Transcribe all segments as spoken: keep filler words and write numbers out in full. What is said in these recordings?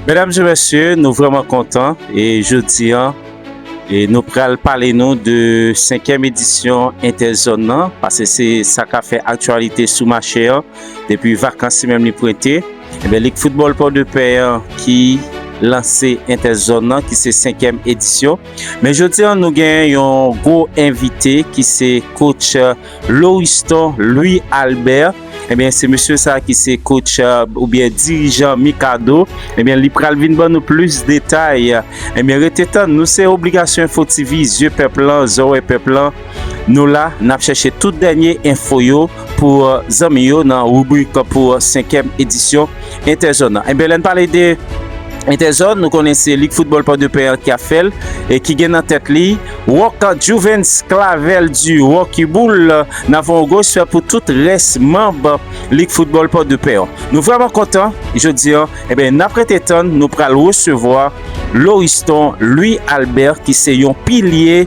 Medam e mesye, nou vrèman kontan e jodi a e nou pral pale nou de senkyèm edisyon Entèzòn nan, paske se sa k ap fè aktyalite sou mache an depi vakans li menm li pwente. Ebyen, Lig Foutbòl Pòdepè an ki lanse Entèzòn nan, ki se senkyèm edisyon. Men jodi a, nou gen yon gwo envite ki se coach Loriston Louis Albert. Ebyen, se mesye sa ki se coach, euh, oubyen dirijan Mikado. Ebyen, li pral vin ban nou plis detay. Ebyen, rete tann nou, se Obligasyon Enfo T V, zye pèp lan, zòrèy pèp lan. Nou la, n ap chèche tout dènye enfo yo pou, euh, zanmi yo nan ribrik pou, euh, senkyèm edisyon Entèzòn nan. Ebyen, lè n pale de Entèzòn, nou konnen se Lig Foutbòl Pòdepè an ki ap fè l e ki gen nan tèt li Rock Juvens Clavel du Rocky Boul. N ap fè yon gwo respè pou tout rès manm Lig Foutbòl Pòdepè an. Nou vrèman kontan jodi an. Ebyen, n ap rete tann, nou pral resevwa Loriston Louis Albert, ki se yon pilye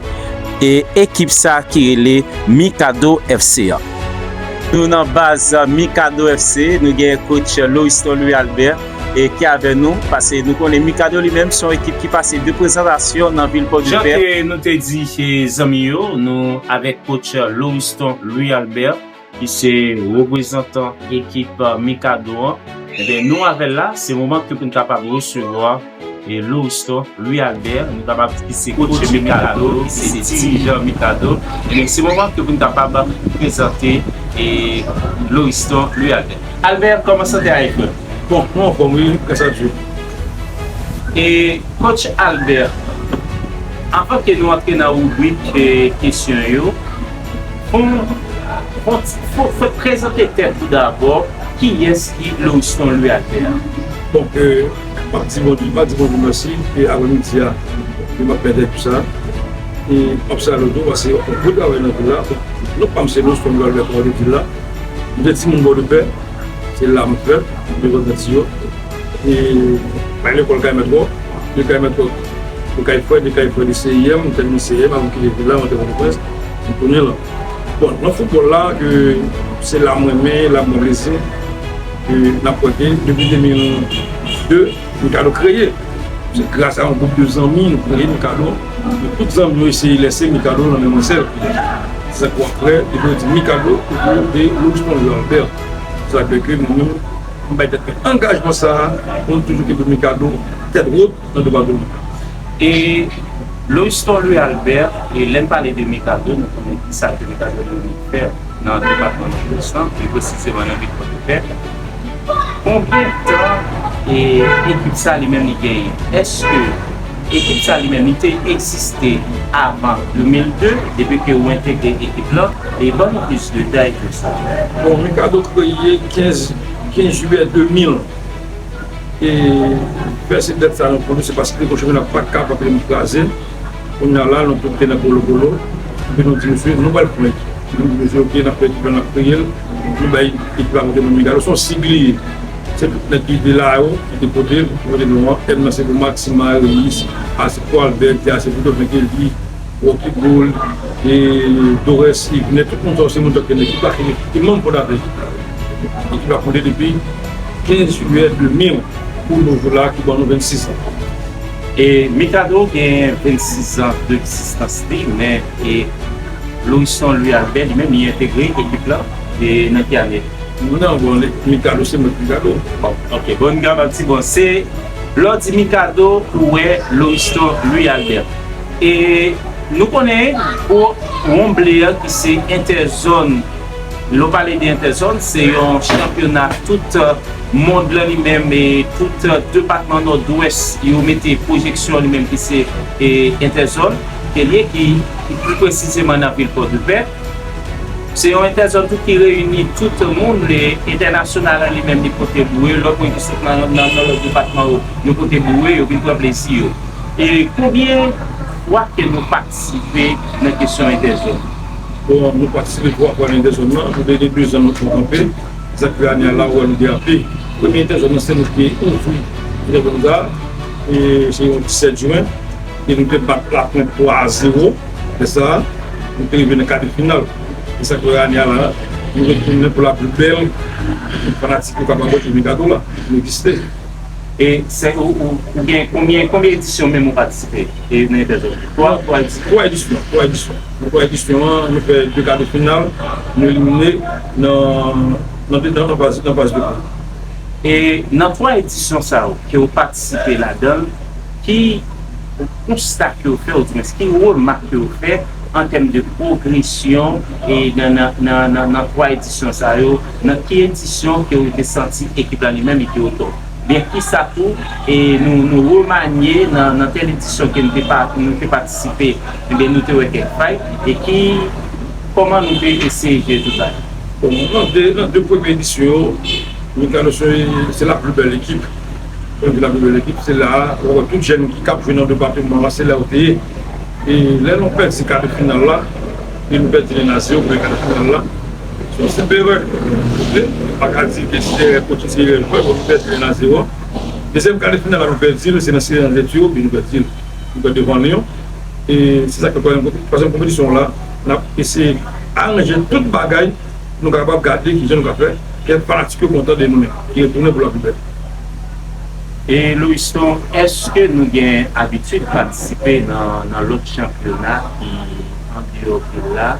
e ekip sa ki rele Mikado F C an. Nou nan baz Mikado F C, nou gen coach Loriston Louis Albert e ki avè nou, paske nou konnen Mikado li menm se yon ekip ki pase de prezantasyon nan vil Pòdepè. Jan ke nou te di, e, zanmi yo, nou avèk coach Loriston Louis Albert, ki se reprezantan ekip, e, Mikado an. Ebyen, nou avè l la, se moman ke pou n kapab resevwa e Loriston Louis Albert, nou kapab di ki se coach Mikado, ki se dirijan Mikado. Ebyen, se moman ke pou n kapab prezante e Loriston Louis Albert. Albert, kòman sante a ye, frè? Bon, mwen anfòm, wi, gras a Dye. E coach Albert, anvan ke nou antre nan ribrik, e, kesyon yo, fon, fon, fon, fon prezante tèt ou dabò, kiyès ki Loriston Louis Albert? Bon, e, m ap di Bondye, m ap di Bondye mèsi, e aprè midi a, e m ap pèdi tout sa. E m ap salye nou tou, paske yon gwo travay nan vil la. Non pa m se Loriston Louis Albert, kòm ou te di l la. M se timoun Pòdepè, se la m fèt, m te grandi yo. E bay lekòl Kay Mèt Wò, de Kay Mèt Wò, de Kay Frèd, de Kay Frèd, de C I M, m tèmine C I M, avan m kite vil la, m antre Pòtoprens, m tounen la. Bon, nan foutbòl la, ke se la m renmen, la m pran plezi, ke n ap pote depi de mil de, Mikado kreye. Se gras a yon gwoup de zanmi nou kreye Mikado. Men tout zanmi yo eseye lèse Mikado nan men mwen sèl. Se sa k w ap wè, depi yo di Mikado, yo di Loriston Louis Albert. Se sa k fè ke mwen menm, m bay tèt mwen angajman sa a, pou n toujou kenbe Mikado tèt wo nan depatman. E Loriston Louis Albert, e lè n pale de Mikado, nou konnen ki sa ke Mikado vin fè nan depatman Nòdwès lan, pi presizeman nan vil Pòdepè. Konbyen tan e ekip sa li menm li genyen? Èske ekip sa li menm li te egziste avan de mil de, depi ke ou entegre ekip lan? E ban nou plis detay sou sa. Bon, Mikado kreye kenz, kenz jiyè de mil. E fè se dèt sa nou pran, se paske konchonmen nan pa kapab kraze. Kounye a la, nou tout te nan kolokolo. Epi nou di misye, nou pral pran ekip. Nou di misye, oke, n ap fè ekip la, n ap kreye l. Nou bay ekip la pote non Mikado, se yon sig li ye. Se tout nèg ki te la yo, ki te pote l, ki pote non an. M nan se pou Maxime, Marie, Ase pou Albert, Ase pou Domen Kelly, Rocky Boul, e Dorès, Yvenet, tout moun sa yo se moun sa yo ki nan ekip la, ki, ki manm fondatè ekip la. Ekip la fonde depi kenz jiyè de mil pou nou jou la ki ban nou vennsis an. E Mikado gen vennsis an de egzistans li, men e Loriston Louis Albert li menm li entegre ekip la e nan ki ane? Non, bon, Mikado se mwen ki Mikado. Bon, ok, bon, m kapab di, bon, se, lè w di Mikado, ou wè Loriston Louis Albert. E nou konnen gwo wonm ble a ki se Entèzòn. Lè w pale de Entèzòn, se yon chanpyona tout, euh, mond lan li menm e tout, euh, depatman Nòdwès, yo mete pwojeksyon li menm ki se, e, Entèzòn. Ke li ye ki, ki pi presizeman nan vil Pòdepè. Se yon entèzòn tou ki reyini tout moun, e, entènasyonal lan li menm li pote boure, lòt moun ki sot nan, nan, nan lòt depatman yo, yo pote boure, yo vin pran plezi yo. E konbyen fwa ke nou patisipe nan kesyon entèzòn? Bon, nou patisipe twa fwa nan entèzòn nan, nou te gen de zòn nou kanpe, sa k fè ane a la, ou wè nou deyape. Premye entèzòn nan, se nou ki ouvri entèzòn sa, e se yon disèt jen, e nou te bat Lapwent twa a zewo. Lè sa a, nou te rive nan kadè final. E sa k fè ane a la, nou retounen pou la pli bèl, pou fanatik yo kapab wè ke Mikado la, nou egziste. E se ou, ou, ou gen konbyen, konbyen edisyon menm ou patisipe e nan Entèzòn? Twa, twa edisyon. Twa edisyon, twa edisyon. Nan twa edisyon an, nou fè de ka de final, nou elimine nan, nan, nan, nan faz, nan faz de poul. E nan twa edisyon sa yo ke ou patisipe ladan l, ki konsta ke w fè, oudimwens ki remak ke w fè an tèm de pwogresyon e nan, nan, nan, nan, nan twa edisyon sa yo, nan ki edisyon ke w te santi ekip la li menm li te o top? Byen, kisa tou e nou, nou remanye nan, nan tèl edisyon ke nou te, pa, nou te patisipe, ebyen, nou te wè kèk fay, e ki, kòman nou te eseye jere tout bagay? Bon, nan de, nan de premye edisyon yo, Mikado se, se la pli bèl ekip. Lè m di la pli bèl ekip, se la, w ap wè tout jèn ki, k ap jwe nan depatman an, se la yo te ye. E lè nou pèdi ka de final la, e nou pèdi yen a zewo premye ka de final la, se yon senp erè. Oke? M pa ka di ke se erè kotch, se erè jwè, bon, nou pèdi yen a zewo. Dezyèm ka de final la, nou pèdi l, se nan seri an de ti yo, epi nou pèdi l. Nou pèdi devan Lyon. E se sa k fè twazyèm konpe-, twazyèm konpetisyon la, n ap eseye aranje tout bagay pou nou kapab gade kijan nou ka fè kè fanatik yo kontan de nou menm, ki retounen pou la pli bèl. E Louiston, èske nou gen abitid patisipe nan, nan lòt chanpyona ki andeyò vil la,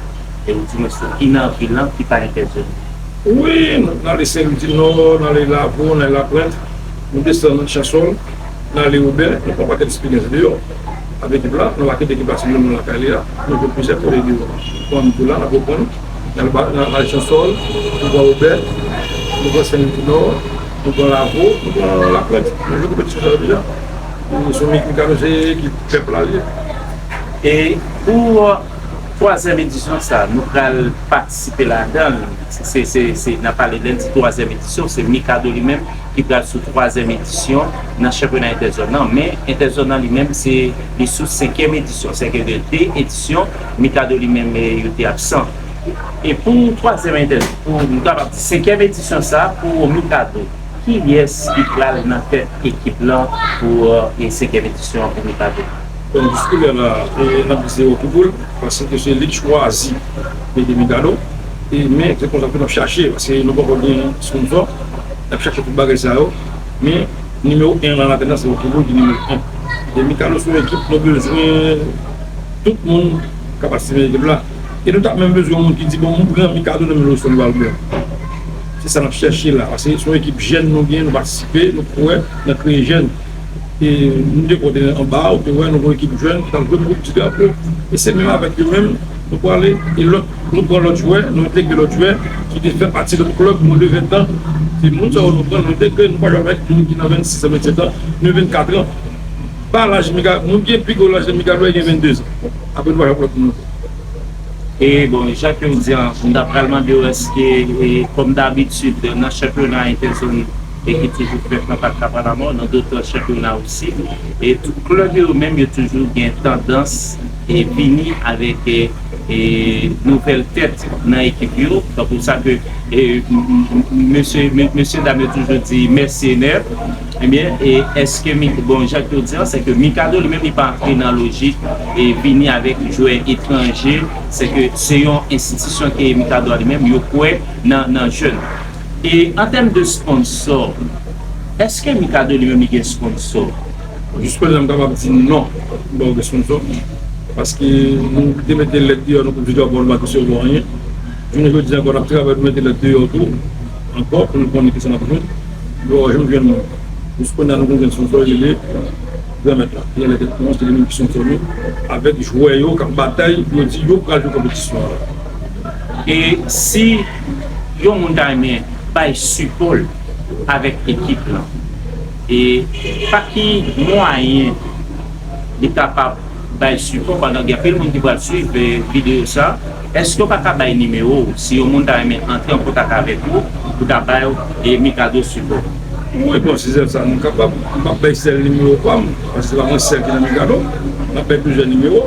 e oudimwens ki nan vil lan, ki pa Entèzòn? Wi, n ale Sen Lwi di Nò, n ale Lavo, n ale Lapwent, nou desann Chansòl, n ale Wobè, nou pran pakèt eksperyans deyò. Avèk ekip la, nou pa kite ekip la sou menm lakay li a. Nou jwe plizyè kote deyò. N pran Mitola, n ap reprann. N al ba, n al Chansòl, nou pran Wobè, nou pran Sen Lwi di Nò, nou pran Lavo, nou pran Lapwent. Nou jwe konpetisyon sa yo deja. E sou Mik-, Mikado se ekip pèp la li ye. E pou, euh, twazyèm edisyon sa, nou pral patisipe ladan l. Se, se, se, se, n ap pale lè n di twazyèm edisyon, se Mikado li menm ki pral sou twazyèm edisyon nan chanpyona entèzòn nan. Men entèzòn nan li menm, se, li sou senkyèm edisyon. Sèke de de edisyon, Mikado li menm, eh, yo te absan. E pou twazyèm entèzyon, pou, nou kapab di senkyèm edisyon sa pou Mikado, kiyès ki pral nan tèt ekip lan pou, eh, senkyèm edisyon an pou Mikado? Bon, jiskilè la, e, n ap di se Rocky Boul, paske se li k chwazi mete Mikado. E, men, se konsa tou n ap chache, paske nou poko gen sponsò, n ap chache tout bagay sa yo. Men, nimewo en lan, nan tandans, se Rocky Boul ki nimewo en. E Mikado se yon ekip, nou bezwen tout moun ka patisipe nan ekip la. E nou t ap menm bezwen yon moun ki di, "Bon, m pran Mikado nan men Louiston Valbert." Se sa n ap chèche la, paske se yon ekip jèn nou gen, nou patisipe, nou kwè nan kreye jèn. E nou te kote anba, ou te wè, nou gen yon ekip jèn ki t ap jwe pou ti drapo. E se menm avèk yo menm, nou prale, e lòt, nou pran lòt jwè, nou entegre lòt jwè ki te fè pati lòt klèb, mwen de ventan. Se moun sa yo nou pran, nou entegre, nou pa jwe avèk moun ki nan vennsis an, vennsetan, nou vennkat an. Pa laj Mika, moun ki gen pi gwo laj nan Mikado a gen venndezan. Apre nou pa jwe avèk lòt moun ankò. E bon, jan ke w di an, m ta pral mande w èske, e, kòm dabitid, nan chanpyona entèzòn, e ki toujou fèt nan Pak Kapalamò, nan dòt chanpyona osi, e tout klèb yo menm, yo toujou gen tandans e vini avèk, e, e nouvèl tèt nan ekip yo. Tankou sa ke, e, m, m, m, mesye, me-, mesye dam yo toujou di mèsenè. Ebyen, e èske Mi-, bon, jan ke w di an, se ke Mikado li menm li pa antre nan lojik e vini avèk jwè etranje, se ke se yon enstitisyon ke Mikado a li menm, yo kwè nan, nan jèn. E an tèm de sponsò, èske Mikado li menm li gen sponsò? Jiskola m kapab di non, m pa gen sponsò. Paske nou te mete lèt deyò, nou konn di bon, nou pa resevwa anyen. Jounen jodi a ankò, n ap travay pou mete lèt deyò tou, ankò, pou nou konnen kisa n ap jwenn. Bon, janm jwenn moun. Jiskola nou konn gen sponsò, rele Granmèt la. Li anlè tèt nou, se li menm ki sponsò nou. Avèk jwè yo k ap batay, yo di yo pral jwe konpetisyon an. E si yon moun ta renmen bay sipò l avèk ekip lan, e pa ki mwayen li kapab bay sipò, pandan gen anpil moun ki pral swiv, e, videyo sa, èske w pa ka bay nimewo w si yon moun ta renmen antre an kontak avèk ou pou ta bay, e, Mikado sipò? Wi, bon, si se sa, nou kapab, m ap bay sèl nimewo pa m, paske se pa mwen sèl ki nan Mikado, m ap bay plizyè nimewo.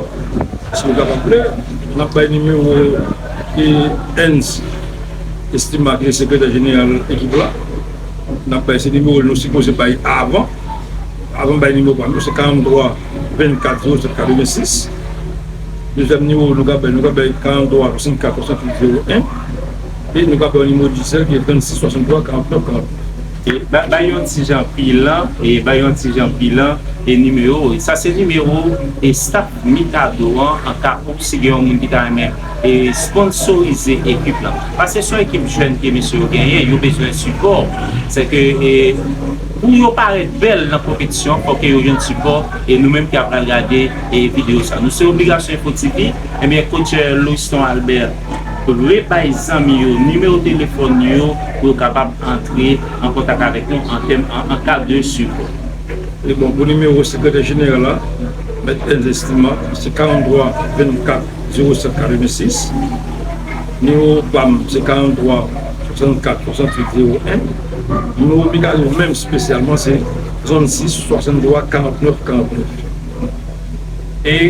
Si nou kapab vle, n ap bay nimewo, e, Ernst Estima, ki se sekretè jeneral ekip la. N ap bay, se nimewo nou sipoze bay avan. Avan bay nimewo pa nou, se karanntwa vennkat zewo sèt katrevensis. Dezyèm nimewo nou ka bay, nou ka bay karanntwa swasannkat swasanntuit zewo en. E nou ka bay nimewo Digicel ki se trannsis swasanntwa karantnèf karantnèf. Ba- Bay yon ti jan bilan, e bay yon ti jan bilan e nimewo. Sa se nimewo e staff Mikado an, an ka ou si gen yon moun ki ta renmen e sponsorize ekip lan. Paske se yon ekip jèn ke mesye yo genyen, yo bezwen sipò. Se ke e, pou yo parèt bèl nan konpetisyon, fòk yo jwenn sipò. E nou menm ki ap pral gade e videyo sa, nou se Obligasyon Info T V. Ebyen, coach Louston Albert, rebay zanmi yo nimewo telefòn yo pou yo kapab antre an kontak avèk nou an tèm an, an ka de sipò. E bon, pou nimewo sekretè jeneral la, Mèt Ernest Estima, se karant twa vennkat zewo sèt katrevensis. Nimewo pa m, se karant twa swasannkat swasannwit zewo en. Nimewo Mikado menm espesyalman, se trannsis swasanntwa karantnèf karantnèf. E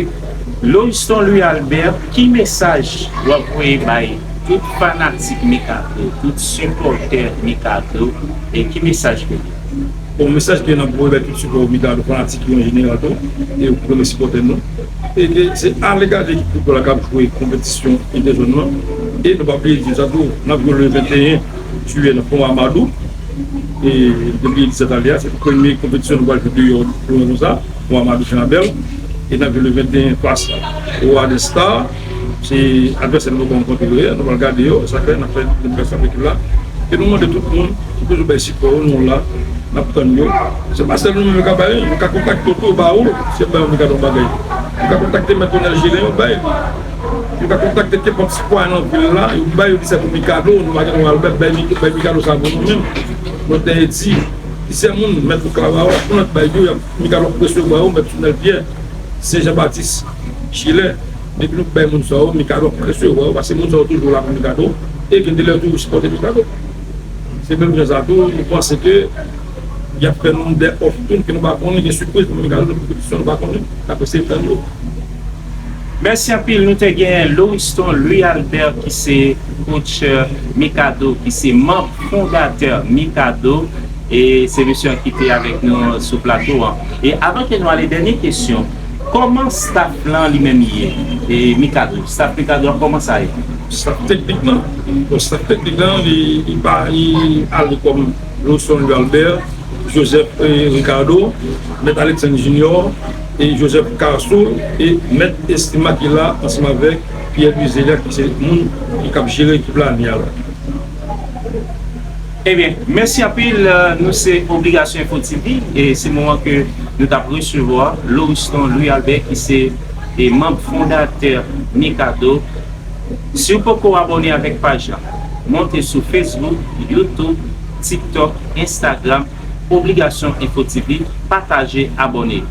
Loriston Louis Albert, ki mesaj w ap voye bay tout fanatik Mikado, tout sipòtè Mikado, e ki mesaj ke li? Bon, mesaj ke n ap voye bay tout sipò Mikado, fanatik yo an jeneral tou, e premye sipòtè nou. E ke se ale gade ekip foutbòl la k ap jwe konpetisyon entèzòn nan. E nou pa bliye di sa tou, n ap jwe le venteyen jiyè nan Fon Amadou. E depi disèt ale a, se premye konpetisyon nou pral jwe deyò, jwe konsa, Fon Amadou Janabèl. E n ap jwe le venteyen fas o Adestar. Se advèsè nou poko rankontre yo, nou pral gade yo, sa fè n ap fè deplasman avèk ekip la. E nou mande tout moun ki toujou bay sipò yo, nou la, n ap tann yo. Se pa sèl nou menm yo ka bay, yo ka kontakte w tou, yo ba ou, si yo bay yon Mikado yon bagay. Yo ka kontakte Mèt Ronel Jelen, yo bay. Yo ka kontakte kenpòt sitwayen nan vil la, yo bay, yo di se pou Mikado, nou pa gen dwa al bay, bay, bay Mikado sa pou nou menm. Nou te di, si se moun, Mèt Clava, ou konn bay yo, y ap Mikado ap resevwa yo, Mèt Sunel Pyè, Sen Jan Batis, Chilè. Depi nou bay moun sa yo, Mikado ap resevwa yo, paske moun sa yo toujou la pou Mikado, e gen de lè tou yo sipòte Mikado. Se menm jan sa tou, nou panse ke y ap fè nou de òf tou ke nou pa konnen, gen sipriz pou Mikado, nan konpetisyon nou pa konnen, n ap eseye tann yo. Mèsi anpil, nou te gen Loriston Louis Albert ki se coach Mikado, ki se manm fondatè Mikado, e se mesye an ki te avèk nou sou plato an. E avan ke nou ale, dènye kesyon, kòman staff lan li menm ye? E Mikado, staff Mikado a kòman sa ye? Staff teknik lan, bon, staff teknik lan, li, li pa, li ale kòm Loriston Louis Albert, Joseph e Ricardo, Mèt Alexandre Junior, e Joseph Carsoul, e Mèt Estima ki la ansanm avèk Pierre Luizelia ki se moun ki k ap jere ekip la ane a la. Ebyen, mèsi anpil. Nou se Obligasyon Info T V e se moman ke nou t ap resevwa Loriston Louis Albert ki se e manm fondatè Mikado. Si w poko abòne avèk paj la, monte sou Facebook, YouTube, TikTok, Instagram, Obligasyon Info T V, pataje, abòne.